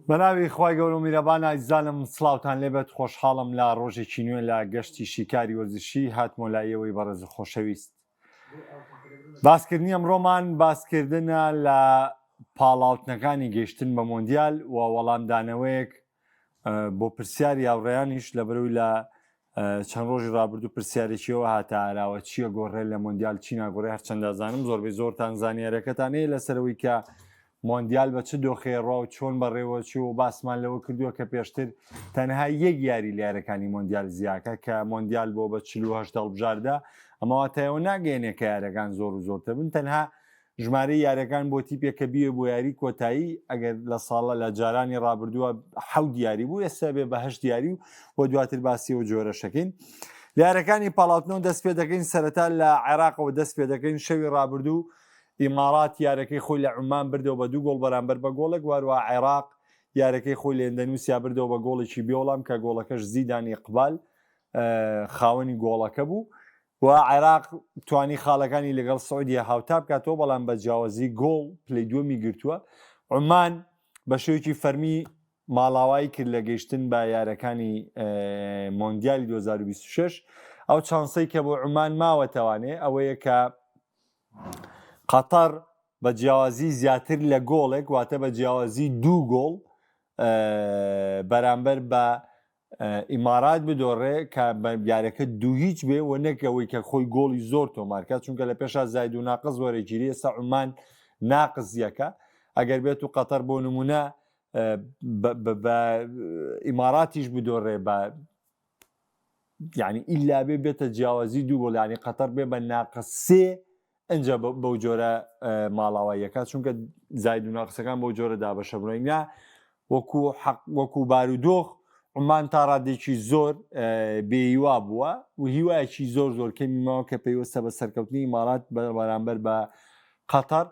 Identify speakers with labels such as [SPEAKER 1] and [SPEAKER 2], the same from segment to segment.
[SPEAKER 1] بەناوی خوای گەورە و میرەبان ئازیزانم سڵاوتان لێبێت خۆشحاڵم لە ڕۆژێکی نوێ لە گەشتی شیکاری وەرزشی هاتمۆ لای ئێوەی بەڕێز و خۆشەویست باسکردنی ئەمڕۆمان باسکردنە لە پاڵاوتنەکانی گەیشتن بە مۆندیال و وەڵامدانەوەیەک بۆ پرسیاری هاوڕێیانیش لەبەرەوەی لە چەند ڕۆژی ڕابردوو پرسیارێکیەوە هاتە ئاراوە چییە گۆڕێ لە مۆندیال چی ناگۆڕێ هەرچەندە زانم زۆربەی زۆرتان زانیارەکەتان هەیە لەسەرەوەی کە مۆندیال بە چ دۆخێ ڕوا و چۆن بەڕێوە چوو و باسمان لەوە کردووە کە پێشتر تەنها یەک یاری لە یارەکانی مۆندیال زیاکە کە مۆندیال بۆ بە 48 هەڵبژاردە ئەمە واتایەوە ناگەیەنێ کە یارەکان زۆر و زۆرتر بن تەنها ژمارەی یاریەکان بۆ تیپێک کە بیوێ بۆ یاری کۆتایی ئەگەر لە ساڵە لە جارانی ڕابردووە حەوت یاری بوو ئێستا بێ بە هەشت یاری و و دواتر باسی ئەو جۆرەشەکەین یارەکانی پاڵاوتنەوە دەست پێ دەکەین سەرەتا لە عێراقەوە دەست پێ دەکەین شەوی ڕابردوو ئیمارات یارەکەی خۆی لە عومان بردەوە بە دوو گۆڵ بەرامبەر بە گۆڵێک واروە عێراق یارەکەی خۆی لە ئەندەنوسیا بردەوە بە گۆڵێکی بێوەڵام کە گۆڵەکەش زیدان ئیقبال خاوەنی گۆڵەکە بوو و عێراق توانی خاڵەکانی لەگەڵ سعودیە هاوتا بکاتەوە، بەڵام بە جیاوازی گۆڵ پلەی دووەمی گرتووە. عومان بە شێوەیەکی فەرمی ماڵاوایی کرد لە گەیشتن بە یارەکانی مۆندیالی 2026. ئەو چانسەی کە بۆ عومان ماوەتەوانێ ئەوەیە کە قەتەر بە جیاوازی زیاتر لە گۆڵێک واتە بە جیاوازی دوو گۆڵ بەرامبەر بە ئیمارات بدۆڕێ کە بە یارەکە دوو هیچ بێ و نەک ئەوەی کە خۆی گۆڵی زۆر تۆمارکات چونکە لە پێشا زاید و ناقز وەرەگیری ئێستا عومان ناقز یەکە ئەگەر بێت و قەتەر بۆ نمونە بە ئیماراتیش بدۆڕێ بە یعنی ئیلا بێ بێتە جیاوازی دوو گۆڵ یعنی قەتەر بێ بە ناقس سێ ئەجا بەو جۆرە ماڵاواییەکە چونکە زاید و ناقسەکان بەو جۆرە دابەشە بڵێنگا وەکو حەق وەکو بارودۆخ عومان تا ڕادێکی زۆر بێهیوا بووە و هیوایەکی زۆر زۆر کەمی ماوە کە پەیوەستە بە سەرکەوتنی ئیمارات بەرامبەر بە قەتەر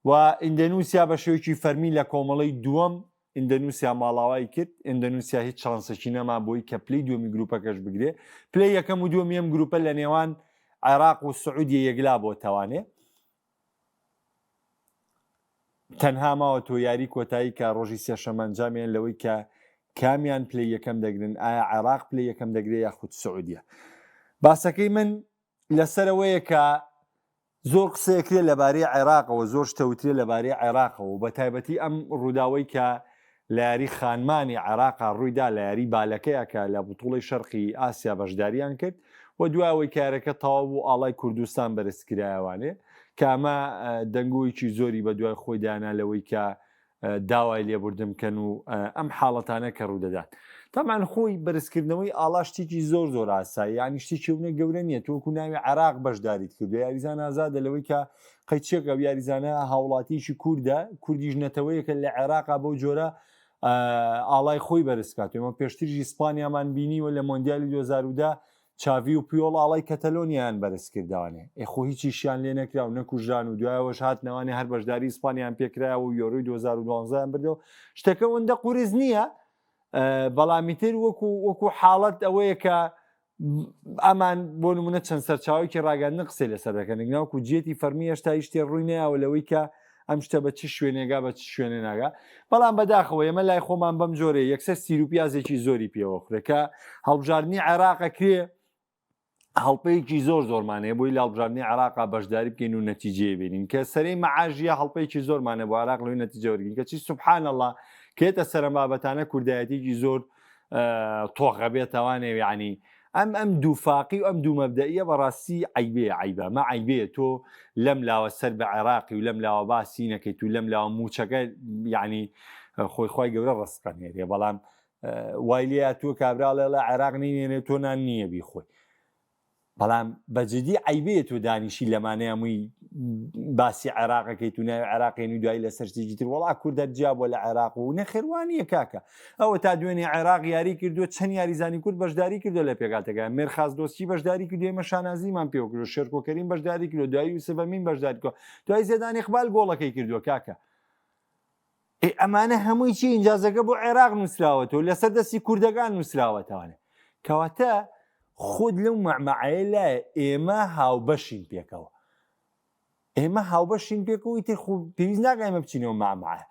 [SPEAKER 1] و ئیندەنووسیا بە شێوەیەکی فەرمی لە کۆمەڵەی دووەم ئیندەنووسیا ماڵاوای کرد ئیندەنووسیا هیچ چانسێکی نەما بۆی کە پلەی دووەمی گروپەکەش بگرێ پلەی یەکەم و دووەمی ئەم گروپە لە نێوان عێراق و سعودیە یەکلا بۆ تەوانێ تەنها ماوە تۆ یاری کۆتایی کە ڕۆژی سێشەمە ئەنجامیان لەوەی کە کامیان پلەی یەکەم دەگرن ئایا عێراق پلەی یەکەم دەگرێ یاخود سعودیە باسەکەی من لەسەرەوەیە کە زۆر قسەیەکرێ لەبارەی عێراقەوە زۆر شتەوترێ لەبارەی عێراقەوە و بەتایبەتی ئەم ڕووداوەی کە لە یاری خانمانی عێراقا ڕوویدا لە یاری بالەکەیا کە لە بتوڵەی شەرقی ئاسیا بەشداریان کرد و دوای ئەوەی کە یارەکە تەواو بوو ئاڵای کوردستان بەرزکرایەوانێ کە ئەمە دەنگۆیەکی زۆری بەدوای خۆی دانا لەوەی کە داوای لێبوردن بکەن و ئەم حاڵەتانە کە ڕوودەدات تامان خۆی بەرزکردنەوەی ئاڵا شتێکی زۆر زۆر ئاسایی یانی شتێکی ونە گەورە نییە تۆکو ناوی عراق بەشداریت کردو یاریزان ئازادە لەوەی کە قەیچێک ئەو یاریزانە هاوڵاتیکی کوردە کوردیش نەتەوەیەکە لە عێراقا بەو جۆرە ئاڵای خۆی بەرزکات ئێمە پێشتریش ئیسپانیامان بینیوە لە مۆندیالی 2010 چاڤی و پیۆڵ ئاڵای کەتەلۆنیایان بەرز کردوانێ ئێ خۆ هیچیشیان لێ نەکرا و نەکوژران و دوایەوەش هاتنەوانێ هەر بەشداری ئیسپانیان پێکرایەوە و یۆرۆی 2012 یان بردەوە شتەکە ئەوەندە قورس نییە بەڵامی تر وەکو وەکو حاڵەت ئەوەیە کە ئەمان بۆ نمونە چەند سەرچاوێکی ڕاگەاندن قسەی لەسەر دەکەن ناوکو جێتی فەرمی هێشتا هیچ شتێ ڕووی نایەوە لەوەی کە ئەم شتە بە چ شوێنێگا بە چ شوێنێ ناگا بەڵام بەداخەوە ئێمە لای خۆمان بەم جۆرەیە یەکسەر سیر و پیازێکی زۆری پێوە خورێ کە هەڵبژاردنی عێراقە کرێ هەڵپەیەکی زۆر زۆرمان هەیە بۆی لە هەڵبژاردنی عێراقا بەشداری بکەین و نەتیجەیە بینین کە سەرەی مەعاژیە هەڵپەیەکی زۆرمانە بۆ عێراق لەوەی نەتیجە وەرگین کەچی سبحان الله کێتە سەرم بابەتانە کوردایەتێکی زۆر تۆخە بێتەوانێ یعنی ئەم ئەم دووفاقی و ئەم دوو مەبدەئیە بەڕاستی عەیبەیە عەیبە مە عەیبەیە تۆ لەم لاوە سەر بە عێراقی و لەم لاوە باسی نەکەیت و لەم لاوە موچەکە یعنی خۆی خی گەورە ڕستقە نێرێ بەڵام وای لێ تۆ کابرا ڵێڵە عێراق نینێنێ تۆ نان نییە بیخۆی بەڵام بە جدی عەیبەیە تۆ دانیشی لەمانەیە هەمووی باسی عێراقەکەیت و ناوی عێراقێن و دوایی لەسەر شتێکی تر وەڵا کورد هەر جیا بووە لە عێراق و نەخێر وا نییە کاکە ئەوە تا دوێنێ عێراق یاری کردووە چەند یاریزانی کورد بەشداری کردووە لە پێکاتەکە مێرخاس دۆستی بەشداری کردووە ئێمە شانازیمان پێوە کردووە شێرکۆ کەریم بەشداری کردووە دوایی یوسف ئەمین بەشداری کردووە دوایی زێدان ئیقبال گۆڵەکەی کردووە کاکە ئێ ئەمانە هەمووی چی ئینجازەکە بۆ عێراق نووسراوەتەوە لەسەر دەستی کوردەکان نووسراوەتەوانێ کەواتە خۆت لەو مەعمەعەیە لایە ئێمە هاوبەشین پێکەوە ئێمە هاوبەشین پێکەوەی تر خۆ پێویست ناکە ئێمە بچینەوە مەعمەعە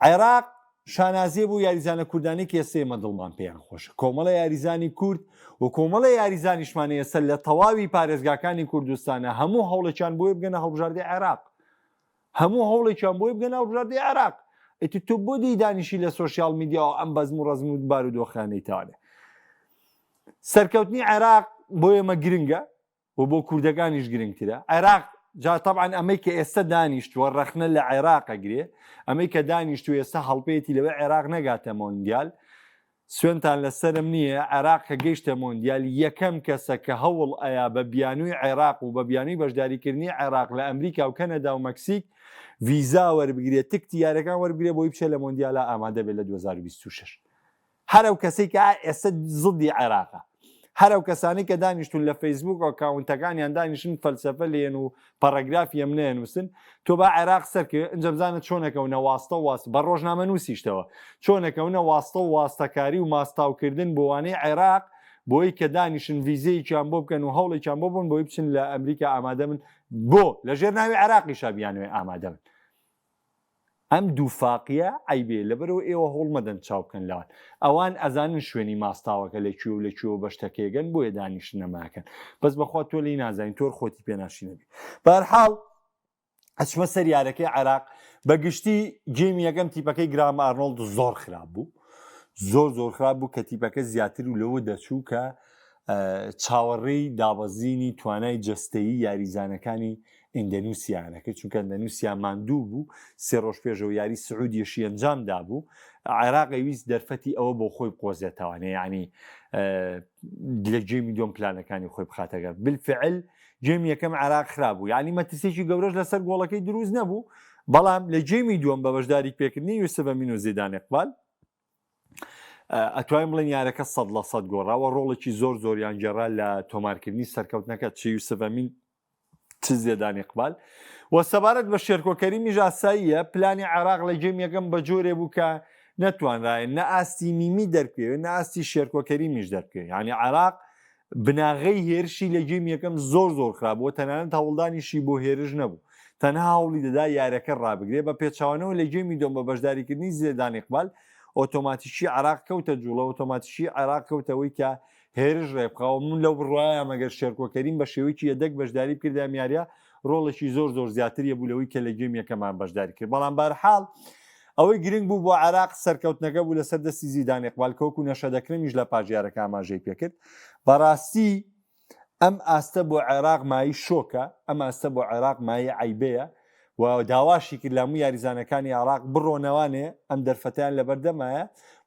[SPEAKER 1] عێراق. شانازیە بۆ یاریزانە کوردانەی کە ئێستا ئێمە دڵمان پێیان خۆشە کۆمەڵە یاریزانی کورد و کۆمەڵە یاریزانیشمان ئێستا لە تەواوی پارێزگاکانی کوردستانە هەموو هەوڵێکیان بۆیە بگەنە هەڵبژاردەی عێراق هەموو هەوڵێکیان بۆی بگەنە هەڵبژاردەی عێراق ئیتر تۆ بۆ دێی دانیشی لە social media و ئەم بەزم و ڕەزم و بارودۆخانەی تاوانێ سەرکەوتنی عێراق بۆ ئێمە گرنگە و بۆ کوردەکانیش گرنگترە عێراق جا تەبعەن ئەمەی کە ئێستا دانیشتووە ڕەخنە لە عێراق ئەگرێ ئەمەی کە دانیشتو ئێستا هەڵپێتی لەوەی عێراق نەگاتە مۆندیال سوێنتان لەسەرم نییە عێراق کە گەیشتە مۆندیال یەکەم کەسە کە هەوڵ ئەیا بە بیانووی عێراق و بە بیانووی بەشداریکردنی عێراق لە ئەمریکا و کەنەدا و مەکسیک ڤیزا وەربگرێت تکتی یاریەکان وەربگرێ بۆی بچێت لە مۆندیالا ئامادە بێت لە 2026 هەر ئەو کەسەی کە ئێستا زدی عێراقە هەر ئەو کەسانی کە دانیشتون لە فەیسبوک account ەکانیان دانیشن فەلسەفە لێن و پەڕەگرافی ئەم نەیەنووسن تۆ با عێراق سەرکەوێ ئینجا بزانە چۆنەکەونە واستە و واست بە ڕۆژنامە نووسیشتەوە چۆنەکەونە واستە و واستەکاری و ماستاوکردن بۆ وانەی عێراق بۆی کە دانیشن ڤیزەیەکیان بۆ بکەن و هەوڵێکیان بۆ بوون بۆی بچن لە ئەمریکا ئامادە بن بۆ لەژێر ناوی عێراقیشا بیانەوێ ئامادە بن ئەم دووفاقیە عەیبەیە لەبەرئەوە ئێوە هەوڵ مەدەن چاو بکەن لەوان ئەوان ئەزانن شوێنی ماستاوەکە لە کوێ و لە کوێوە بە شتەکەی گەن بۆیە دانیشتن ئەمە ئەکەن بەس بەخوا تۆ لێی نازانی تۆر خۆتی پێ ناشینەبی بەهەرحاڵ ئەچمە سەر یارەکەی عێراق بە گشتی game ی یەکەم تیپەکەی گرام ئارنۆڵد زۆر خراپ بوو زۆر زۆر خراپ بوو کە تیپەکە زیاتر و لەوە دەچوو کە چاوەڕێی دابەزینی توانای جەستەیی یاریزانەکانی ئیندەنوسیایان کرد، چونکە ئەندەنوسیا ماندوو بوو، سێ ڕۆژ پێشەوە یاری سعودیەشی ئەنجام دابوو، عێراق ئەیویست دەرفەتی ئەوە بۆ خۆی بقۆزێتەوانێ یعنی لە game ی دووەم پلانەکانی خۆی بخاتەگەر بالفعل game ی یەکەم عێراق خراپ بوو یعنی مەترسیێکی گەورەش لەسەر گۆڵەکەی دروست نەبوو بەڵام لە game ی دووەم بە بەشداری پێکردنی یوسف ئەمین و زیدان ئیقبال ئەتوانین بڵێن یارەکە 100% گۆڕاوە ڕۆڵێکی زۆر زۆریان گێڕا لە تۆمارکردنی سەرکەوتنەکە چ یوسف ئەمین چ زێدان ئیقبال و سەبارەت بە شێرکۆ کەریمیش ئاساییە پلانی عێراق لە game یەکەم بە جۆرێ بوو کە نەتوانرایە نە ئاستی میمی دەرکەوێت نە ئاستی شێرکۆ کەریمیش دەرکەوێت یعنی عێراق بناغەی هێرشی لە game یەکەم زۆر زۆر خراپ بووە تەنانەت هەوڵدانیشی بۆ هێرش نەبوو تەنها هەوڵی دەدا یارەکە ڕابگرێ بە پێچوانەوە لە game ی دووەم بە بەشداریکردنی زێدان ئیقبال ئۆتۆماتیکی عێراق کەوتە جوڵە ئۆتۆماتیکی عێراق کەوتەوەی کە هێرش ڕێبخا و من لەو بڕوایەم ئەگەر شێرکۆ کەریم بە شێوەیەکی یەدەگ بەشداری بکردایە ئەم یاریە ڕۆڵێکی زۆر زۆر زیاتر یەبوو لەوەی کە لە game یەکەمان بەشداری کرد بەڵام بارحاڵ ئەوەی گرنگ بوو بۆ عێراق سەرکەوتنەکە بوو لەسەر دەستی زیدان ئیقبال کە وەکو نەشە دەکرمیش لە پاش یارەکە ئاماژەی پێکرد بەڕاستی ئەم ئاستە بۆ عێراق مایەی شۆکە، ئەم ئاستە بۆ عێراق مایەی عەیبەیە و داواشی کرد لە هەموو یاریزانەکانی عێراق بڕۆنەوانێ ئەم دەرفەتەیان لەبەردەمایە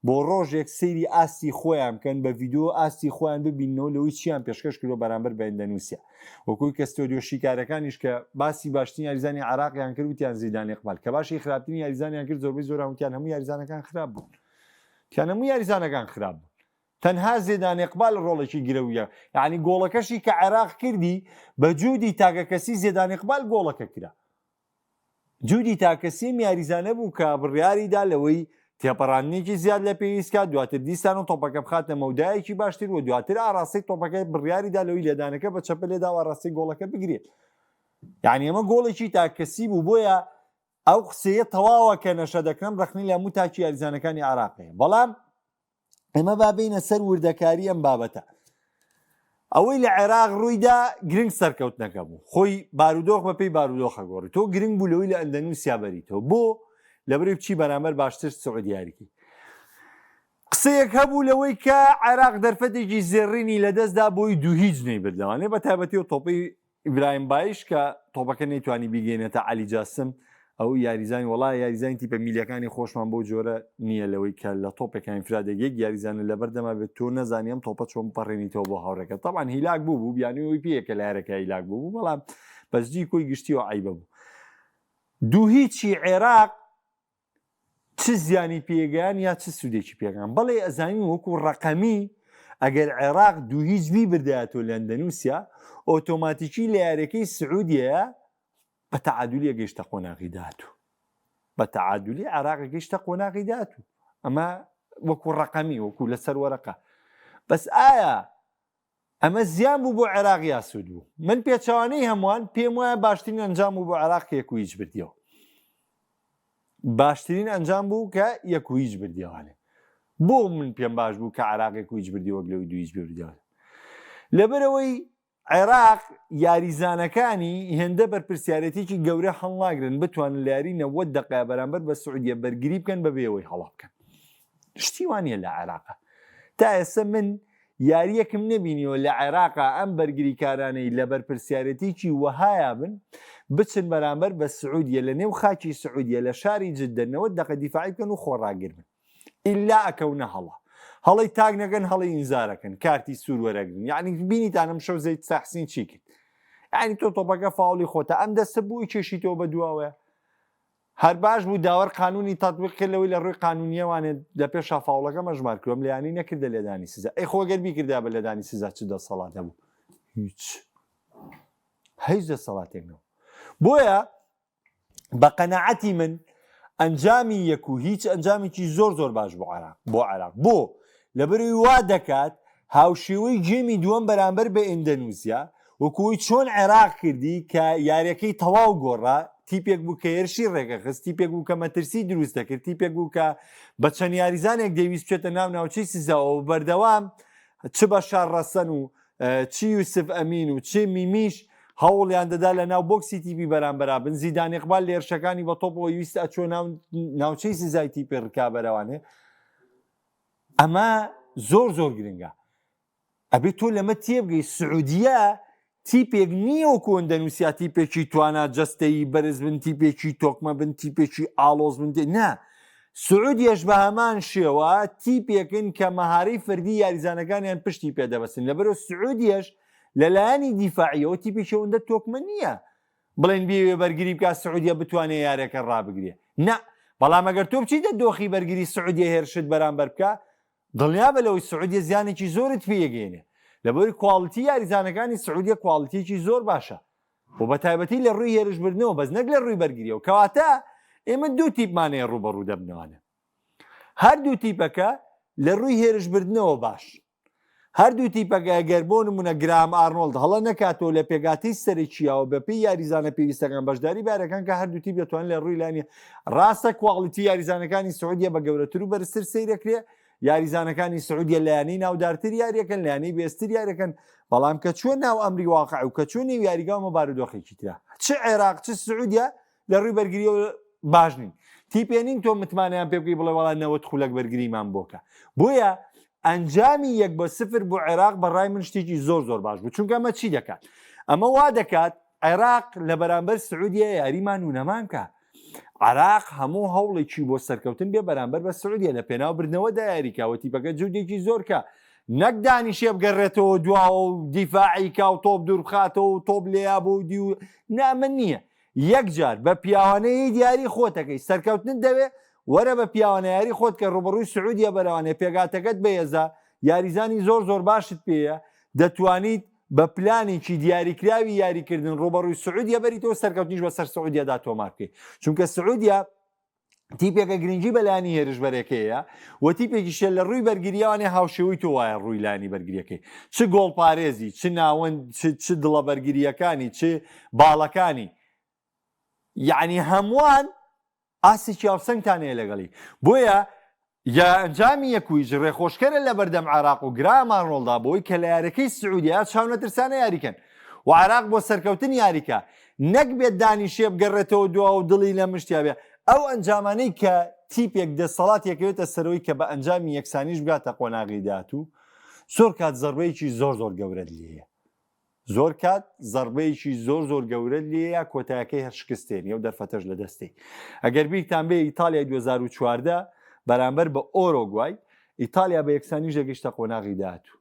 [SPEAKER 1] بۆ ڕۆژێک سەیری ئاستی خۆیان بکەن بە ڤیدیۆ ئاستی خۆیان ببیننەوە لەوەی چیان پێشکەش کردوە بەرامبەر بە ئەندەنوسیا وەکوی کە ستۆدیۆ شیکارەکانیش کە باسی باشترین یاریزانی عێراقیان کرد وتیان زیدان ئیقبال کە باشی خراپترین یاریزانیان کرد زۆربەی زۆران وتیان هەموو یاریزانەکان خراپ بوون تیان هەموو یاریزانەکان خراپ بوون تەنها زێدان ئیقبال ڕۆڵێکی گرەویە یعنی گۆڵەکەشی کە عێراق کردی بە جودی تاکەکەسی زێدان ئیقبال گۆڵەکە کرا جودی تاکەسیم یاریزانە بوو کە بڕیاریدا لەوەی تێپەڕاندنێکی زیاد لە پێویست کات دواتر دیسان و تۆپەکە بخاتە مەودایەکی باشتر و دواتر ئاراستەی تۆپەکە بڕیاریدا لەوەی لێدانەکە بە چەپە لێدا و ئاراستەی گۆڵەکە بگرێت یعنی ئەمە گۆڵێکی تاکەسی بوو بۆیە ئەو قسەیە تەواوە کە نەشە دەکرم ڕخنی لە هەموو تاکی یاریزانەکانی عراق هەیە بەڵام ئێمە با بینە سەر وردەکاری ئەم بابەتە ئەوەی لە عێراق ڕوویدا گرنگ سەرکەوتنەکە بوو خۆی بارودۆخ بەپێی بارودۆخە گۆڕی تۆ گرنگ بوو لەوەی لە ئەندەنوسیا بەریتەوە بۆ لەبەری بچی بەرامبەر باشتر سعودیاریکی قسەیەک هەبوو لەوەی کە عێراق دەرفەتێکی زێڕینی لەدەستدا بۆی دوو هیچ نەیبردەوانێ بە تایبەتی و تۆپی ئیبراهیم بایش کە تۆپەکە نەیتوانی بیگەینێتە عەلی جاسم ئەو یاریزانی وەڵا یاریزانی تیپە میلیەکانی خۆشمان بەو جۆرە نییە لەوەی کە لە تۆپێکە ئینفرادێک یەک یاریزانە لەبەردەما بێت تۆ نەزانی ئەم تۆپە چۆن بپەڕێنیتەوە بۆ هاوڕێکە تەبعەن هیلاک بوو بوو بیانووی ئەوەی پێیە کە لە یارەکە هیلاک بوو بوو بەڵام بەجدی کۆی گشتیەوە عەیبە بوو دوو هیچی عێراق چ زیانی پێگەیان یا چ سوودێکی پێگان بەڵێ ئەزانین وەکو ڕەقەمی ئەگەر عێراق دوو هیچ بیبردایەتەوە لە ئەندەنوسیا ئۆتۆماتیکی لە یاریەکەی سعودیەیە بە تەعادولیە گەیشتە قۆناغی داهاتوو بە تەعادولی عێراق گەیشتە قۆناغی داهاتوو ئەمە وەکو ڕەقەمی وەکو لەسەر وەرەقە بەس ئایا ئەمە زیان بوو بۆ عێراق یا سوود بوو؟ من پێچەوانەی هەمووان پێم وایە باشترین ئەنجام بوو بۆ عێراق کە یەک و هیچ بردیەوە. باشترین ئەنجام بوو کە یەک و هیچ بردیەوانێ بۆ من پێم باش بوو کە عراق یەک و هیچ بردی وەک لەوەی دوو هیچ بردیەوە لەبەرەوەی عێراق یاریزانەکانی هێندە بەرپرسیارێتیی گەورە هەڵناگرن بتوانن لە یاری 90 دقە بەرامبەر بە سعودیە بەرگری بکەن بەبێ ئەوەی هەڵا بکەن شتی وا نییە لە عێراقا تا ئێستا من یاریەکم نەبینیوە لە عێراقا ئەم بەرگریکارانەی لە بەرپرسیارێتیی وەهایا بن بچن بەرامبەر بە سعودیە لە نێو خاکی سعودیە لە شاری جدە 90 دقە دیفاعی بکەن و خۆڕاگر بن ئیلا ئەکەونە هەڵە هەڵەی تاک نەکەن هەڵەی ئینزارەکەن کارتی سوور وەرەگرن یعنی بینیتانم شەو زەید تەحسین چی کرد یعنی تۆ تۆپەکە فاوڵی خۆتە ئەم دەستە بووی کێشیتەوە بە دواوەیە هەر باش بوو داوەر قانونی تەتبیق کرد لەوەی لە ڕووی قانونیەوانێ لە پێشا فاوڵەکە مەژمار کرۆم لەیانی نەکردە لێدانی سزا ئەی خۆ گەر بیکردا بە لێدانی سزا چ دەسەڵات هەبوو هیچ هیچ دەسەڵاتێک نەبوو بۆیە بە قەناعەتی من ئەنجامی یەک و هیچ ئەنجامێکی زۆر زۆر باش بۆ عراق بۆ عراق بۆ لەبەروی وا دەکات هاوشێوەی گێمی دووەم بەرامبەر بە ئیندەنوسیا، وەکو ئەوەی چۆن عێراق کردی کە یاریەکەی تەواو گۆڕا، تیپێک بوو کە هێرشی ڕێکەخست، تیپێک بوو کە مەترسی دروست دەکرد، تیپێک بوو کە بە چەند یاریزانێک دەیویست بچێتە ناو ناوچەی سزاوە و بەردەوام چ بەشار ڕەسەن و چ یوسف ئەمین و چ میمیش هەوڵیان دەدا لە ناو بۆکسی تیپی بەرامبەرا بن، زیدان ئیقبال لە هێرشەکانی بە تۆپەوە ویست ئەچووە ناو ناوچەی سزای تیپی ڕکابەرەوانێ. ئەمە زۆر زۆر گرنگە ئەبێ تۆ لەمە تێبگەی سعودیە تیپێک نییە وەکو ئەندەنوسیا تیپێکی توانا جەستەیی بەرز بن تیپێکی تۆکمە بن تیپێکی ئاڵۆز بن نا سعودیەش بە هەمان شێوە تیپێکن کە مەهارەی فەردی یاریزانەکانیان پشتی پێدەبەستن لەبەرەوە سعودیەش لەلایەنی دیفاعیەوە تیپێکی ئەوەندە تۆکمە نییە بڵێن بیەوێ بەرگری بکات سعودیە بتوانێ یارەکە ڕابگرێ نا بەڵام ئەگەر تۆ بچیتە دۆخی بەرگری سعودیە هێرشت بەرامبەر بکە دڵنیابە لەوەی سعودیە زیانێکی زۆرت پێگەێنێ لەبەری quality یاریزانەکانی سعودیە quality یەکی زۆر باشە و بە تایبەتی لە ڕووی هێرشبردنەوە بەس نەک لە ڕووی بەرگریەوە کەواتە ئێمە دوو تیپمانەیە ڕووبەڕوو دەبنەوانە هەردوو تیپەکە لە ڕووی هێرشبردنەوە باش هەردوو تیپەکە گەر بۆ نمونە گرام ئارنۆڵد هەڵە نەکاتەوە لە پێکهاتەی سەرەکییەوە بەپێی یاریزانە پێویستەکان بەشداری بارەکان کە هەردوو تیپ دەتوانن لە ڕووی لانی ڕاستە quality یاریزانەکانی سعودیە بە گەورەتر و بەرزتر سەیرەکرێ یاریزانەکانی سعودیە لە یانەی ناودارتر یاریەکەن لە یانەی بێستر یاریەکەن بەڵام کە چوە ناو ئەمری واقع و کە چوە نێو یاریگاومە بارودۆخێکی ترە چ عێراق چ سعودیە لە ڕووی بەرگریەوە باش نین تیپێ نین تۆ متمانەیان پێ بکەی بڵێ وەڵا 90 خولەک بەرگریمان بۆکە بۆیە ئەنجامی یەک بە سفر بۆ عێراق بەڕای من شتێکی زۆر زۆر باش بوو چونکە ئەمە چی دەکات ئەمە وا دەکات عێراق لە بەرامبەر سعودیە یاریمان و نەمان کە عراق هەموو هەوڵێکی بۆ سەرکەوتن بێ بەرامبەر بە سعودیە لە پێناو بردنەوەدا یاریکاوە تیپەکە جودێکی زۆرکە نەک دانیشێ بگەڕێتەوە دواوە و دیفاعی کا و تۆپ دووربخاتەوە و تۆپ لێیا بۆ دی و نامە نییە یەک جار بە پیاوانەیی دیاری خۆتەکەی سەرکەوتنت دەوێ وەرە بە پیاوانە یاری خۆت کە ڕوبەڕووی سعودیە بەرەوانێ پێگاتەکەت بەهێزە یاریزانی زۆر زۆر باشت پێیە دەتوانیت بە پلانێکی دیاریکراوی یاریکردن ڕوبەڕووی سعودیە بەریتەوە سەرکەوتنیش بەسەر سعودیەدا تۆمار بکەیت چونکە سعودیە تیپێکە گرنگی بە لایەنی هێرشبەرەکەیە و تیپێکیشە لە ڕووی بەرگرییەوانێ هاوشێوەی تۆ وایە ڕووی لایەنی بەرگریەکەی چ گۆڵپارێزی چ ناوەند چ دڵە بەرگرییەکانی چ باڵەکانی یعنی هەمووان ئاستێکی هاوسەنگتان هەیە لەگەڵی بۆیە یا ئەنجامی یەکویش ڕێخۆشکەرە لە بەردەم عێراق و گرام ئارنۆڵدا بۆی کە لە یاریەکەی سعودیا چاونەترسانە یاریکەن و عێراق بۆ سەرکەوتن یاریکە نەک بێت دانیشێ بگەڕێتەوە دوا و دڵی لە مشتیا بێ ئەو ئەنجامانەی کە تیپێک دەسەڵات یەکەوێتە سەرەوەی کە بە ئەنجامی یەکسانیش بگاتە قۆناغی داهاتوو زۆر کات زەربەیەکی زۆر زۆر گەورەت لێیە زۆر کات زەربەیەکی زۆر زۆر گەورەت لێیە کۆتایەکەی هەر شکستێنی ئەو دەرفەتەش لە دەستی ئەگەر بیرتان بێ ئیتالیای 2014 بەرامبەر بە ئۆرۆگوای ئیتالیا بە یەکسانیش دەگەیشتە قۆناغی داهاتوو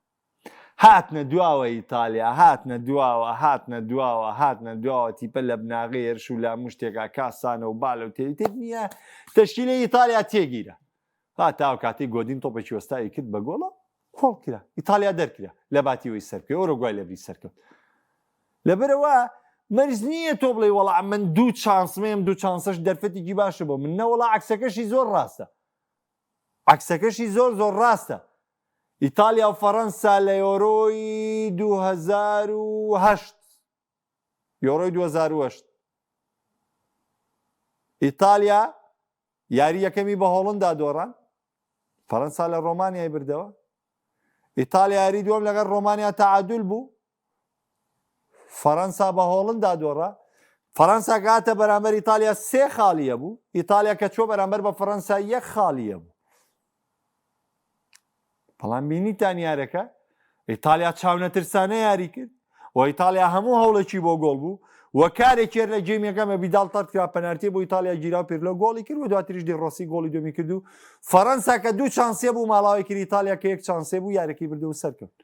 [SPEAKER 1] هاتنە دواوە ئیتالیا هاتنە دواوە هاتنە دواوە هاتنە دواوە تیپە لە بناغەی هێرش و لاموشتێکا کاسانە و بالە و تێتر نییە تەشکیلەی ئیتالیا تێگیرە هاتا ئەو کاتەی گۆدین تۆپێکی وەستاوی کرد بە گۆڵە کۆڵ کرا ئیتالیا دەرکرا لە باتیەوەی سەرکەوت ئۆرۆگوای لەبری سەرکەوت لەبەرەوە مەرج نییە تۆ بڵێ وەڵا من دوو چانسمەیەم دوو چانسەش دەرفەتێکی باشە بۆ من نەوەڵا عکسەکەشی زۆر ڕاستە عکسەکەشی زۆر زۆر ڕاستە ئیتالیا و فەڕەنسا لە یۆرۆی 2008 یۆرۆی 2008 ئیتالیا. یاری یەکەمی بە هۆڵندا دۆڕان، فەرەنسا لە ڕۆمانیای بردەوە. ئیتالیا یاری دووەم لەگەڵ ڕۆمانیا تەعادول بوو، فەرەنسا بە هۆڵندا دۆڕا. فەرەنسا کە هاتە بەرامبەر ئیتالیا سێ خاڵیە بوو، ئیتالیا کە چوە بەرامبەر بە فەرەنسا یەک خاڵیە بوو. بەڵام بینیتان یارەکە ئیتالیا چاونەترسانە یاری کرد و ئیتالیا هەموو هەوڵێکی بۆ گۆڵ بوو و کارێک کرد لە game یەکەمە بیداڵ تەرد کرا پەنارتی بۆ ئیتالیا گیرا و پیرلۆ گۆڵی کرد و دواتریش دی ڕۆسی گۆڵی دومی کرد و فەرەنسا کە دوو chance ێ بوو ماڵاوی کرد ئیتالیا کە یەک chance ێ بوو یارەکەی بردەوە سەرکەوت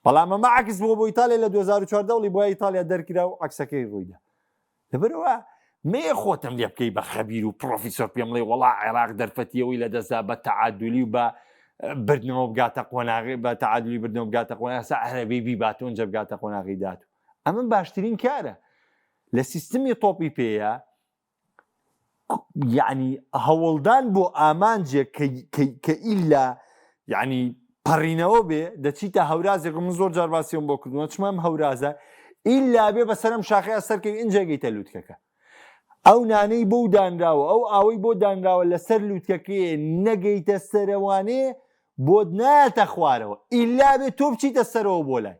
[SPEAKER 1] بەڵام ئەمە عکس بووە بۆ ئیتالیا لە 2014 وڵی بۆ ئیتالیا دەرکرا و عکسەکەی ڕوویدا لەبەرئەوە مەیە خۆتم لێ بکەی بە خەبیر و پرۆفیسۆر پێم بڵێ وەڵا عێراق دەرفەتی ئەوەی لەدەستدا بە تەعادولی و بە بردنەوە بگاتە قۆناغی بە تەعادولی بردنەوە بگاتە قۆناغ سا عەرەبی بیبات و ئینجا بگاتە قۆناغی داهاتوو ئەمە باشترین کارە لە سیستمی تۆپی پێیە یعنی هەوڵدان بۆ ئامانجێک کە ئیلا یعنی پەڕینەوە بێ دەچیتە هەورازێک من زۆر جار باسیەوەم بۆ کردووە چمە ئەم هەورازە ئیلا بێ بەسەرم شاخەیە سەرکەوی ئینجا گەیتە لوتکەکە ئەو نانەی بۆ دانراوە ئەو ئاوەی بۆ دانراوە لەسەر لوتکەکەی نەگەیتە سەرەوانێ بۆت نایەتە خوارەوە ئیلا بێ تۆ بچیتە سەرەوە بۆ لای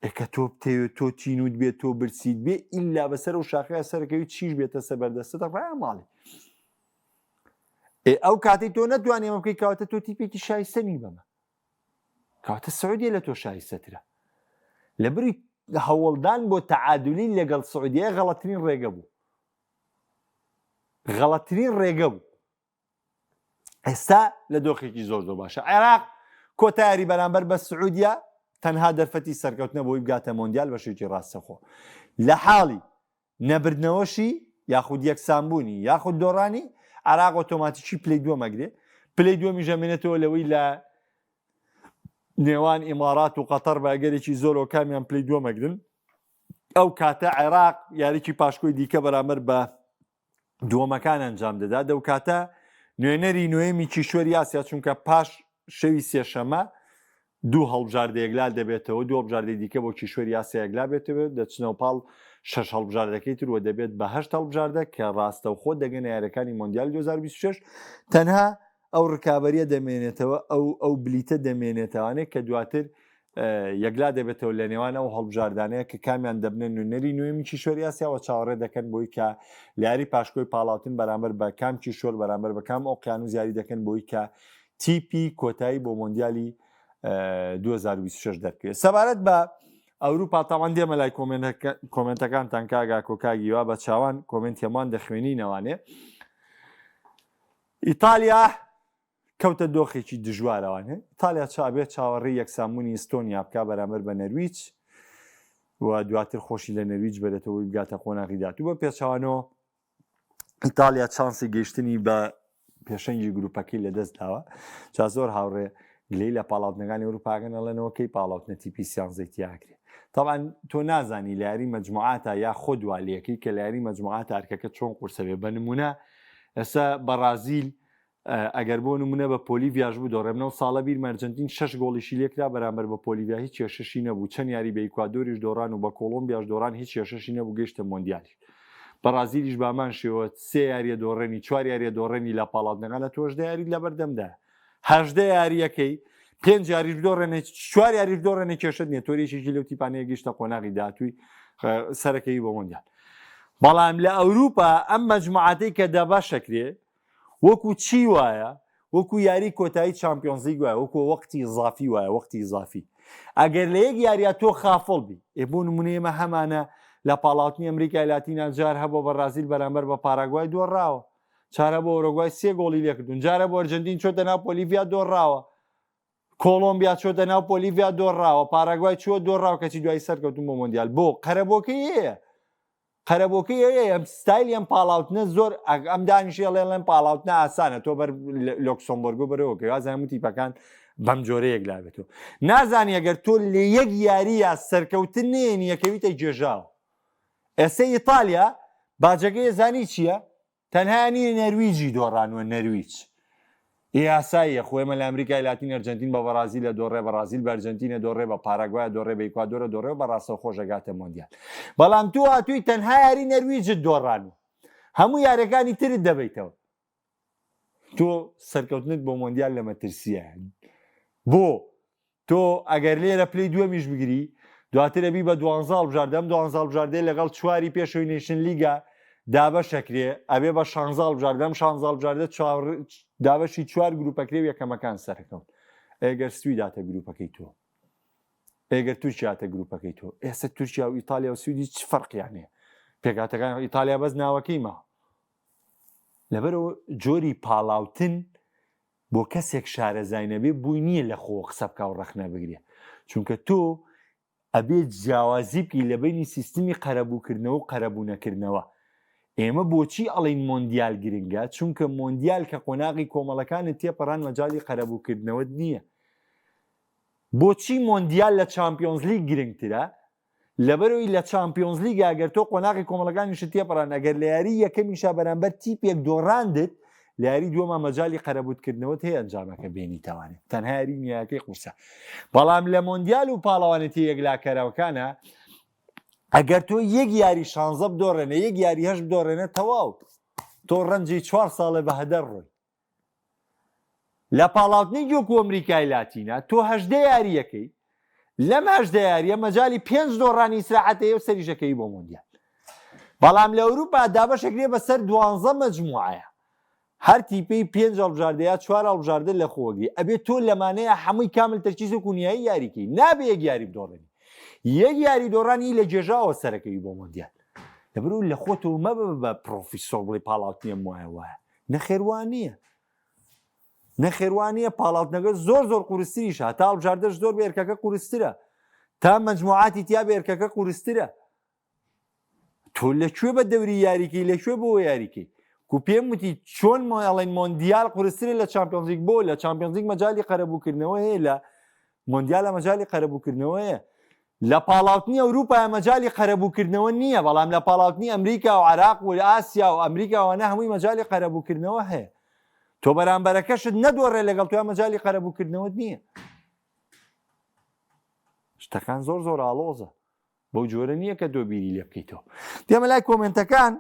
[SPEAKER 1] ئێکە تۆ بتەوێت تۆ تینوت بێت تۆ برسیت بێ ئیلا بەسەر و شاخەیە سەرەکەوی چیش بێتە سەر بەردەستت ڕایە ماڵی ئێ ئەو کاتەی تۆ نەتوانی ئەمە بکەی کەواتە تۆ تیپێکی شایستە نی بەمە کەواتە سعودیە لە تۆ شایستەترە لە بری هەوڵدان بۆ تەعادلی لەگەڵ سعودیە غەڵەترین ڕێگە بوو غەڵەترین ڕێگە بوو ئێستا لە دۆخێکی زۆر زۆر باشە عێراق کۆتایاری بەرامبەر بە سعودیە تەنها دەرفەتی سەرکەوتنە بۆی بگاتە مۆندیال بەشێکی ڕاستەخۆ لە حاڵی نەبردنەوەشی یاخود یەکسانبوونی یاخود دۆڕانی عێراق ئۆتۆماتیکی پلەی دووەم ئەگرێ، پلەی دووەمیش ئەمێنێتەوە لەوەی لە نێوان ئیمارات و قەتەر بە ئەگەرێکی زۆرەوە کامیان پلەی دووەم ئەگرن. ئەو کاتە عێراق یاریی پاشکۆی دیکە بەرامبەر بە دووەمەکان ئەنجام دەدا دەو کاتە نوێنەری نوێمی کیشوەری ئاسیا چونکە پاش شەوی سێشەمە دوو هەڵبژاردە یەکلا دەبێتەوە، دوو هەڵبژاردەی دیکە بۆ کیشوەری ئاسیا یەکلا بێتەوە، دەچنەوە پاڵ شەش هەڵبژاردەکەی تر و دەبێت بە هەشت هەڵبژاردە کە ڕاستەوخۆ دەگەنە یاریەکانی مۆندیالی 2026 تەنها ئەو ڕکابەریە دەمێنێتەوە ئەو ئەو بلیتە دەمێنێتەوانێک کە دواتر یەکلا دەبێتەوە لە نێوان ئەو هەڵبژاردانەیە کە کامیان دەبنە نوێنەری نوێمی کیشوەری ئاسیاوە چاوەڕێ دەکەن بۆی کە لە یاری پاشکۆی پاڵاوتن بەرامبەر بە کام کیشوەر بەرامبەر بە کام ئۆقیانوس یاری دەکەن بۆی کە تیپی کۆتایی بۆ مۆندیالی 2026 دەرکەوێت سەبارەت بە ئەوروپا تاوان دێمە لای کۆمنتەکانتان کاگا کۆکاگیوا بە چاوان کۆمنتی هەمان دەخوێنینەوانێ ئیتالیا کەوتە دۆخێکی دژوارەوان ئیتالیا چابێت چاوەڕێی یەکسانبوونی ئیستۆنیا بک بەرامبەر بە نەرویج و دواتر خۆشی لە نەرویج بەرێتەوەی بگاتە قۆناغی داهاتوو بە پێچوانەوە ئیتالیا چانسی گەیشتنی بە پێشەنگی گروپەکەی لەدەست داوە جا زۆر هاوڕێ گلەی لە پاڵاوتنەکانی ئەوروپاکەن ئەڵێنەوە کەی پاڵاوتنە تیپی سیانزەی تیاکرێ طبعا تۆ نازانی لە یاری مەجموعاتا یا خۆ دوالیەکەی کە لە یاری مەجموعات ئەرکەکە چۆن قورسە بێ بە نمونە ئێستا بەڕازیل ئەگەر بۆ نمونە بە پۆلیڤیاش بدۆڕێمنەوە ساڵە بیرمە ئەرجەنتین شەش گۆڵیشی لێکرا بەرامبەر بە پۆلیڤیا هیچ کێشەشی نەبوو چەند یاری بە ئیکوادۆریش دۆڕان و بە کۆڵۆمبیاش دۆڕان هیچ کێشەشی نەبوو گەیشتە مۆندیالیش بەڕازیلیش بامان شێوە سێ یاریە دۆڕێنی چوار یاریە دۆڕێنی لە پاڵاوتنەکان لە تۆ هەژدە یاریت لەبەردەمدا هەژدە یاریەکەی پێنج یاریش بدۆڕێنێ چوار یاریش بدۆڕێنێ کێشەت نییە تۆ یەکێکی لەو تیپانەیە گەیشتە قۆناغی داهاتووی سەرەکەی بۆ مۆندیال بەڵام لە ئەوروپا ئەم مەجموعاتەی کە دابەشەکرێ وەکو چی وایە وەکو یاری کۆتایی چامپیۆنزلیگ وایە وەکو وەقتی ئیزافی وایە وەقتی ئیزافی ئەگەر لە یەک یاریا تۆ خافڵ بی ئێ بۆ نمونە ئێمە هەمانە لە پاڵاوتنی ئەمریکای لاتینا جار هەبووە بەڕازیل بەرامبەر بە پاراگوای دۆڕاوە چارە بۆ ئۆرۆگوای سێ گۆڵی لێکردون جارە بۆ ئەرجەنتین چۆتە ناو پۆلیڤیا دۆڕاوە کۆڵۆمبیا چۆتە ناو پۆلیڤیا دۆڕاوە پاراگوای چووە دۆڕاوە کەچی دوایی سەرکەوتون بۆ مۆندیال بۆ قەرەبۆکەی هەیە قەرەبۆکەی ئەوەیە ئەم ستایلی ئەم پاڵاوتنە زۆر ئەم دانیشێ ئەڵێ ئەم پاڵاوتنە ئاسانە تۆ بەر لۆکسۆمبۆرگ و بەرەوە کە وازانم تیپەکان بەم جۆرە یەکلابێتەوە نازانی ئەگەر تۆ لە یەک یارییا سەرکەوتن نێنی یەکەویتە گێژاوە ئێستا ئیتالیا باجەکەی زانی چییە؟ تەنها نیە نەرویجی دۆڕانوە نەرویج یاساییە خۆ ئێمە لە ئەمریکای لاتین ئەرجەنتین بە بەڕازیلە دۆڕێ بەڕازیل بە ئەرجەنتینە دۆڕێ بە پاراگوایە دۆڕێ بە ئیکوادۆرە دۆڕێ و بە ڕاستەوخۆش ئەگاتە مۆندیال بەڵام تۆ هاتووی تەنها یاری نەرویجت دۆڕانوە هەموو یاریەکانی ترت دەبەیتەوە. تۆ سەرکەوتنت بۆ مۆندیال لە مەترسیە بۆ تۆ ئەگەر لێرە پلەی دووەمیش بگری دواتر ئەبی بە دوانزە هەڵبژاردە ئەم دوانزە هەڵبژاردەیە لەگەڵ چواری پێشەوەی نەیشن لیگا دابەشەکرێ ئەبێ بە شانزە هەڵبژاردە ئەم شانزە هەڵبژاردە چوار دابەشی چوار گروپەکرێ و یەکەمەکان سەرەکەون ئەگەر سویداتە گروپەکەی تۆ ئەگەر تورکیاتە گروپەکەی تۆ ئێستا تورکیا و ئیتالیا و سویدی چ فەرقیان هەیە پێکاتەکان ئیتالیا بەس ناوەکەی ما لەبەرەوە جۆری پاڵاوتن بۆ کەسێک شارەزای نەبێ بۆی نییە لە خۆوە قسە بکا و ڕەخنە بگرێ چونکە تۆ ئەبێ جیاوازی بکەی لە بەینی سیستمی قەرەبووکردنەوە و قەرەبوو نەکردنەوە ئێمە بۆچی ئەڵین مۆندیال گرنگە چونکە مۆندیال کە قۆناغی کۆمەڵەکانت تێپەڕان مەجالی قەرەبووکردنەوەت نییە بۆچی مۆندیال لە چامپیۆنزلیگ گرنگترە لەبەرئەوەی لە چامپیۆنزلیگا گەر تۆ قۆناغی کۆمەڵەکانیشت تێپەڕاند ئەگەر لە یاری یەکەمیشا بەرامبەر تیپێک دۆڕاندت لە یاری دووەما مەجالی قەرەبووتکردنەوەت هەیە ئەنجامەکە بێنیتەوانێ تەنها یاری نیایەکەی قورسە بەڵام لە مۆندیال و پاڵەوانێتی یەکلاکەرەوەکانە ئەگەر تۆ یەک یاری شانزە بدۆڕێنە یەک یاری هەشت بدۆڕێنە تەواو تۆ ڕەنجی چوار ساڵێ بە هەدەر ڕۆی لە پاڵاوتنی وەکو ئەمریکای لاتینە تۆ 18 یاریەکەی لەم 18 یاریە مەجای پێنج دۆڕانی ئیسراحەت هەیە و سەریشەکەی بۆ مۆندیال بەڵام لە ئەوروپا دابەشەکرێ بەسەر دوانزە مەجموعەیە هەر تیپەی پێنج هەڵبژاردە یا چوار هەڵبژاردە لە خۆگری ئەبێ تۆ لەمانەیە هەمووی کامل تەرکیز و کونیایی یاریکەی نابێ یەک یاری بدۆڕێنی یەک یاری دۆڕانی لە گێژاوە سەرەکەوی بۆ مۆندیال لەبەرو لە خۆتەوە مەبە بە پرۆفیسۆر بڵێ پاڵاوتنێم وایە وایە نەخێر وا نییە نەخێر وا نییە پاڵاوتنەکە زۆر زۆر قورستریشە تا هەڵبژاردەش زۆر بێرکەکە قورسترە تا مەجموعاتی تیا بێرکەکە قورسترە تۆ لەکوێ بە دەوری یاریکەی لەکوێ بۆ یاریکەی کو پێم وتی چۆن مۆڵێن مۆندیال قورسترە لە چامپیۆنزیک بۆ لە چامپیۆنزیک مەجای قەرەبووکردنەوە هەیە لە مۆندیالە مەجای قەرەبووکردنەوە هەیە لە پاڵاوتنی ئەوروپا مەجالی قەرەبووکردنەوە نییە، بەڵام لە پاڵاوتنی ئەمریکا و عێراق و ئاسیا و ئەمریکا وانە هەمووی مەجالی قەرەبووکردنەوە هەیە. تۆ بەرامبەرەکەشت نەدۆڕێ لەگەڵ تۆ مەجالی قەرەبووکردنەوەت نییە. شتەکان زۆر زۆر ئاڵۆزە. بەو جۆرە نییە کە تۆ بیری لێ بکەیتەوە. دێمە لای کۆمێنتەکان.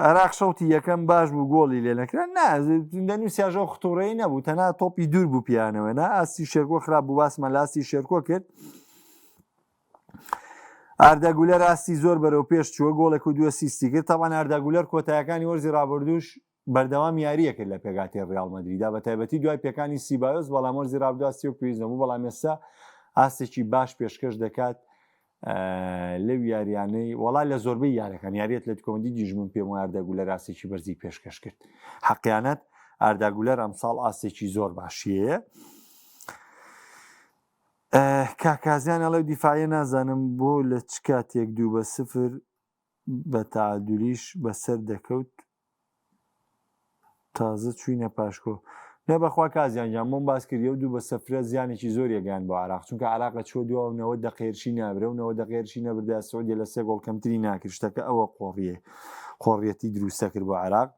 [SPEAKER 1] عێراق شەوتی یەکەم باش بوو گۆڵی لێ نەکرا نا دەنووسیاژە خطوڕەی نەبوو تەنها تۆپی دوور بوو پیانەوە نا ئاستی شێرکۆ خراپ بوو باسمان لە ئاستی شێرکۆ کرد ئاردا گولەر ئاستی زۆر بەرەو پێش چووە گۆڵێک و دووە سیستی کرد تاوان ئاردا گولەر کۆتایەکانی وەرزی رابردووش بەردەوام یارییە کرد لە پێکهاتەی ریال مەدریدا بە تایبەتی دوای پێکانی سیبایۆس بەڵام وەرزی رابردوو ئاستی وەک پێویست نەبوو بەڵام ئێستا ئاستێکی باش پێشکەش دەکات لەو یاریانەی وەڵا لە زۆربەی یارەکان یاریەت لە کۆمەدی دیژ من پێم وایە ئاردا گولەر ئاستێکی بەرزی پێشکەش کرد حەقیانەت ئاردا گولەر ئەمساڵ ئاستێکی زۆر باشیەیە کاکازیان ئەڵێ دیفاعە نازانم بۆ لە چ کاتێک دوو بە سفر بە تەعادولیش بەسەر دەکەوت تازە چوینە پاشکۆ نە بەخوا کازیان گیان بۆم باس کردی ئەو دوو بە سەفرە زیانێکی زۆر یەگەیان بۆ عراق چونکە عراق چوە دوا و 90 دقیقە هێرشی نابرە و 90 دقیقە هێرشی نەبردە سعودیە لە سێ گۆڵ کەمتری ناکرد شتەکە ئەوە قۆڕیە قۆڕیەتی دروستە کرد بۆ عراق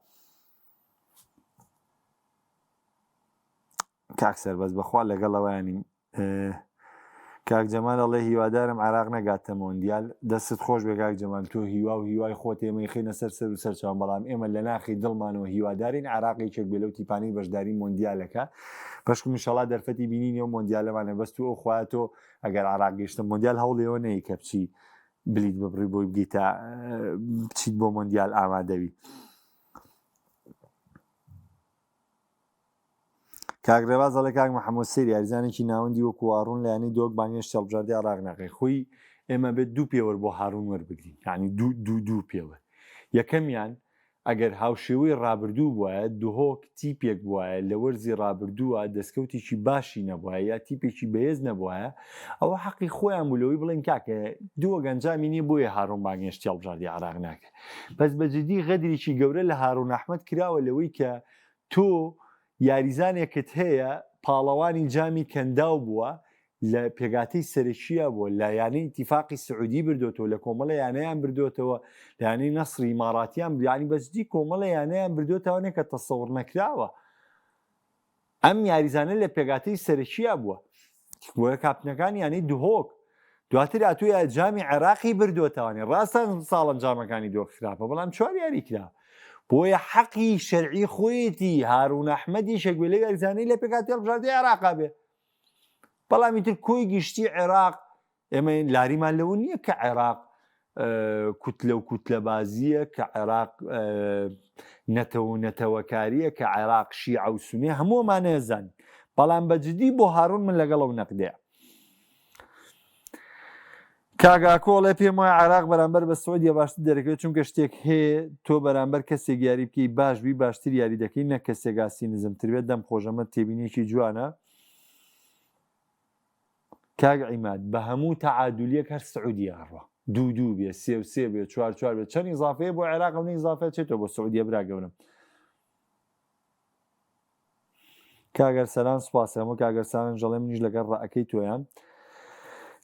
[SPEAKER 1] کاک سەربەست بەخوا لەگەڵ ئەوانیم کاک جەمال ئەڵێ هیوادارم عێراق نەگاتە مۆندیال دەستت خۆش بێ کاک جەمال تۆ هیوا و هیوای خۆت ئێمەی خینە سەر سەر و سەرچاوم بەڵام ئێمە لە ناخی دڵمانەوە هیوادارین عێراق یەکێک بێ لەو تیپانەی بەشداری مۆندیالەکە بەشکم ئینشەڵا دەرفەتی بینینی ئەو مۆندیالەمانە بەس تو ئەو خوایە تۆ ئەگەر عێراق گەیشتە مۆندیال هەوڵیەوە نەی کە بچی بلیت ببڕی بۆی بگەیتە بچیت بۆ مۆندیال ئامادەوی کاک ڕێباز ئەڵێ کاک محەممەد سیر یاریزانێکی ناوەندی وەکو هاڕون لە یانەی دۆک بانگێشتی هەڵبژاردەی عێراق ناکەی خۆی ئێمە بێت دوو پێوەر بۆ هاڕون وەربگرین یعنی دوو دوو دوو پێوەر یەکەمیان ئەگەر هاوشێوەی ڕابردوو بوایە دهۆک تیپێک بوایە لە وەرزی ڕابردووە دەستکەوتێکی باشی نەبوایە یا تیپێکی بەهێز نەبوایە ئەوە حەقی خۆیان بوو لەوەی بڵێن کاکە دووە گەنجامی نییە بۆیە هاڕون بانگێشتی هەڵبژاردەی عێراق ناکە بەس بە جدی غەدرێکی گەورە لە هاڕون ئەحمەد کراوە لەوەی کە تۆ یاریزانێکت هەیە پاڵەوانی جامی کەنداو بووە لە پێگاتەی سەرەکییا بووە لە یانەی ئیتیفاقی سعودی بردۆتەوە لە کۆمەڵە یانەیان بردۆتەوە لە یانەی نەسری ئیماراتیان یانی بەجدی کۆمەڵە یانەیان بردۆتەوە کە تەسەوڕ نەکراوە ئەم یاریزانە لە پێگاتەی سەرەکییا بووە بۆیە کاپتنەکانی یانەی دهۆک دواتر ئەتویا جامی عێراقی بردووەتەوانی ڕاستە ساڵ ئەنجامەکانی دۆک خراپە بەڵام چوار یاری کرا. بۆیە حەقی شەرعی خۆیەتی هارون ئەحمەد یەکێک بێ لەو یاریزانەی لە پێکهاتەی هەڵبژاردەی عێراقا بێ بەڵام ئیتر کۆی گشتی عێراق ئێمە لاریمان لەوە نییە کە عێراق کوتلە و کوتلەبازیە کە عێراق نەتەوە و نەتەوەکاریە کە عێراق شیعە و سونێ هەموومانەزان بەڵام بە جدی بۆ هارون من لەگەڵ ئەو نەقدەیە کاک ئاکۆ ئەڵێ پێم وایە عێراق بەرامبەر بە سعودیە باشتر دەرەکەوێت چونکە شتێک هەیە تۆ بەرامبەر کەسێک یاری بکەی باش بی باشتر یاری دەکەی نەک کەسێک ئاستی نزمتر بێت دەم خۆش ئەمە تێبینیەکی جوانە کاک عیماد بە هەموو تەعادولیەک هەر سعودیە ئەڕوا دوو دوو بێ سێ و سێ بێ چوار چوار بێ چەند ئیزافەیە بۆ عێراق ئەو ئیزافە چێتەوە بۆ سعودیە برا گەورەم کاک ئەرسەلان سوپاس هەموو کاک ئەرسەلان ژەڵێ منیش لەگەڵ ڕەئەکەی تۆیان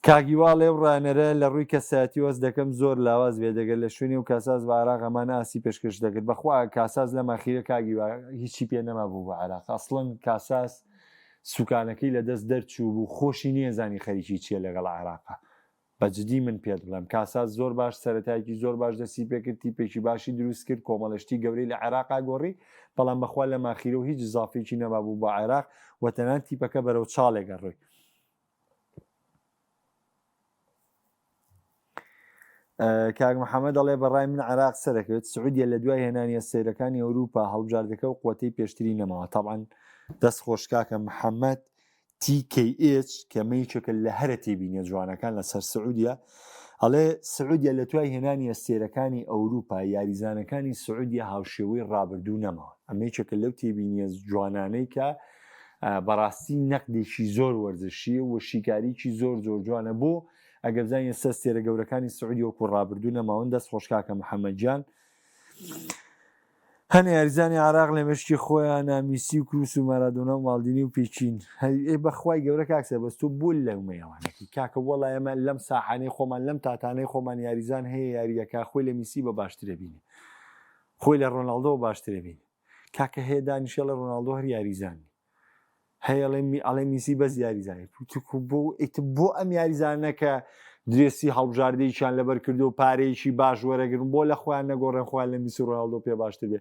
[SPEAKER 1] کاک هیوا ئەڵێ ئەو ڕانەرە لە ڕووی کەسایەتی وەست دەکەم زۆر لاواز بێ دەگەر لە شوێنی و کاساس بە عراق هەمان ئاسی پێشکەش دەکرد بەخوا کاساس لەم ئەخیرە کاک هیوا هیچی پێ نەما بوو بە عراق ئەسڵەن کاساس سوکانەکەی لە دەست دەرچوو بوو خۆشی نیەزانی خەریکی چییە لەگەڵ عراقا بە جدی من پێت بڵێم کاساس زۆر باش سەرەتایەکی زۆر باش دەستی پێکرد تیپێکی باشی دروست کرد کۆمەڵە شتی گەورەی لە عێراقا گۆڕی بەڵام بەخوا لە ماخیرە و هیچ زافێکی نەمابوو بۆ عێراق و تەنان تیپەکە بەرەو چاڵێک ئەڕۆی. کاک محەممەد دەڵێ بەڕای من عێراق سەرەکەوێت سعودیە لە دوای هێنانی ئەستێرەکانی ئەوروپا هەڵبژاردەکە و قوتەی پێشتری نەماوە تاوان دەست خۆش کاکە محەممەد TKH کە ئەمە یەکێکە لە هەرە تێبینیە جوانەکان لەسەر سعودیە ئەڵێ سعودیە لە دوای هێنانی ئەستێرەکانی ئەوروپا یاریزانەکانی سعودیە هاوشێوەی ڕابردوو نەماوە ئەمە یەکێکە لەو تێبینیە جوانانەی کە بەڕاستی نەقدێکی زۆر وەرزشیە و شیکاریکی زۆر زۆر جوانە بۆ ئەگەر بزانین ئێستا ئەستێرە گەورەکانی سعودیە وەکو ڕابردوو نەماون دەست خۆش کاکە محەممەد گیان هەنێ یاریزانی عێراق لە مێشکی خۆیانا میسی و کروس و مارادۆنا و ماڵدینی و پیچین هەی بەخوای گەورە کاک سەربەست تۆ بۆ لەومەیەوانەکی کاکە وەڵا ئێمە لەم ساحانەی خۆمان لەم تاتانەی خۆمان یاریزان هەیە یاریەکە خۆی لە میسی بە باشترە بینێ خۆی لە ڕۆناڵدۆ باشترە بینێ کاکە هەیە دانیشێڵە ڕۆناڵدۆ هەر یاریزان هەیە ئەڵێ میسی بەس یاریزانی پوتوکو بۆ ئیت بۆ ئەم یاریزانە کە درێسی هەڵبژاردەیەکیان لەبەر کردو و پارەیەکی باش وەرەگرن بۆ لە خۆیان نەگۆڕێن خۆیان لە میسی ڕۆناڵدۆ پێ باشتر بێ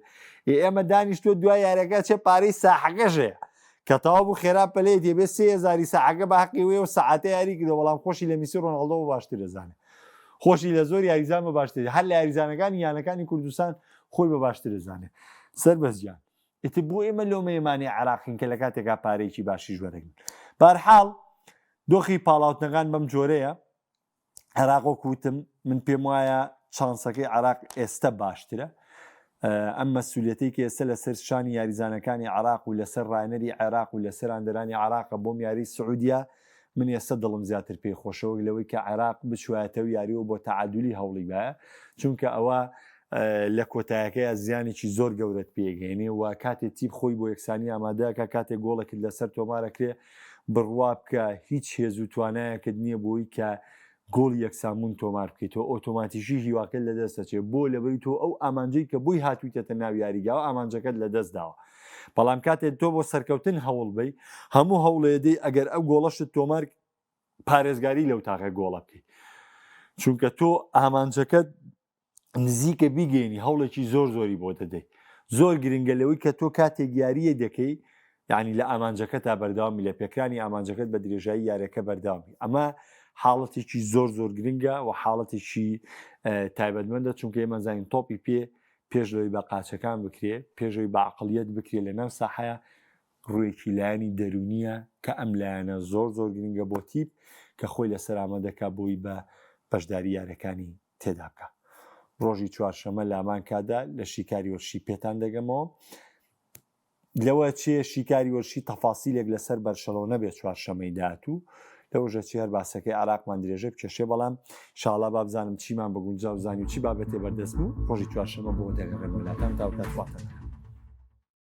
[SPEAKER 1] ئێ ئێمە دانیشتوە دوای یاریەکە چێ پارەی ساحەکەش هەیە کە تەواو بوو خێرا پەلەیە دێ 3000 ساحەکە بە حەقی وێ و سەعاتە یاری کردو بەڵام خۆشی لە میسی ڕۆناڵدۆ باشتر دەزانێت خۆشی لە زۆر یاریزان بە باشتر هەر لە یاریزانەکانی یانەکانی کوردستان خۆی بە باشتر دەزانێت سەر بەزیان ئیتر بۆ ئێمە لۆمەیەمانی عێراقین کە لە کاتێکا پارەیەکی باشیش وەرەگرن. بارحاڵ دۆخی پاڵاوتنەکان بەم جۆرەیە عێراق وەکو وتم من پێم وایە چانسەکەی عێراق ئێستا باشترە ئەم مەسوولەتەی کە ئێستا لەسەر شانی یاریزانەکانی عراق و لەسەر ڕایەنەری عێراق و لەسەر ئەندەرانی عراقە بۆم یاری سعودیا من ئێستا دڵم زیاتر پێی خۆشە وەک لەوەی کە عێراق بچوایەتەوە یاریەوە بۆ تەعادولی هەوڵی بایە چونکە ئەوە لە کۆتایەکەیا زیانێکی زۆر گەورەت پێگەێنێ و کاتێ تیپ خۆی بۆ یەکسانی ئامادەکە کاتێک گۆڵێکت لەسەر تۆمارەکرێ بڕوا بکە هیچ هێز و توانایەکت نییە بۆی کە گۆڵی یەکسانبوون تۆمار بکەیتەوە ئۆتۆماتیکی هیواکەت لەدەست دەچێت بۆ لەبەری تۆ ئەو ئامانجەی کە بۆی هاتوویتەتە ناو یاریگاوە ئامانجەکەت لەدەست داوە بەڵام کاتێک تۆ بۆ سەرکەوتن هەوڵ بەی هەموو هەوڵێدەی ئەگەر ئەو گۆڵەشت تۆمار پارێزگاری لەو تاقە گۆڵە بکەیت چونکە تۆ ئامانجەکەت نزیکە بیگەینی هەوڵێکی زۆر زۆری بۆ دەدەیت زۆر گرنگە لەوەی کە تۆ کاتێک یاریە دەکەی یعنی لە ئامانجەکە تا بەردەوامی لە پێکرانی ئامانجەکەت بە درێژایی یارەکە بەردەوامی ئەمە حاڵەتێکی زۆر زۆر گرنگە و حاڵەتێکی تایبەتمەندە چونکە ئێمە زانین تۆپی پێ پێش لەوەی بە قاچەکان بکرێ پێشەوەی بە عقلیت بکرێ لە ناو ساحەیە ڕوویەکی لایەنی دەروونیە کە ئەم لایەنە زۆر زۆر گرنگە بۆ تیپ کە خۆی لەسەر ئامادەکا بۆی بە بەشداری یاریەکانی تێدا بکا. ڕۆژی چوارشەمە لامان کادا لە شیکاری وەرشی پێتان دەگەمەوە. لەوە چێ شیکاری وەرشی تەفاسیلێک لەسەر بەرشەلۆنە بێ چوارشەمەی داهاتوو لەوەش ئەچێ هەر باسەکەی عێراقمان درێژە بکێشێ بەڵام شاڵا با بزانم چیمان بە گونجاو زانی و چی بابەتێ بەردەست بوو ڕۆژی چوارشەمە بۆ دەگەڕێمەوە لاتان تاوکات خواتان لەگەڵ.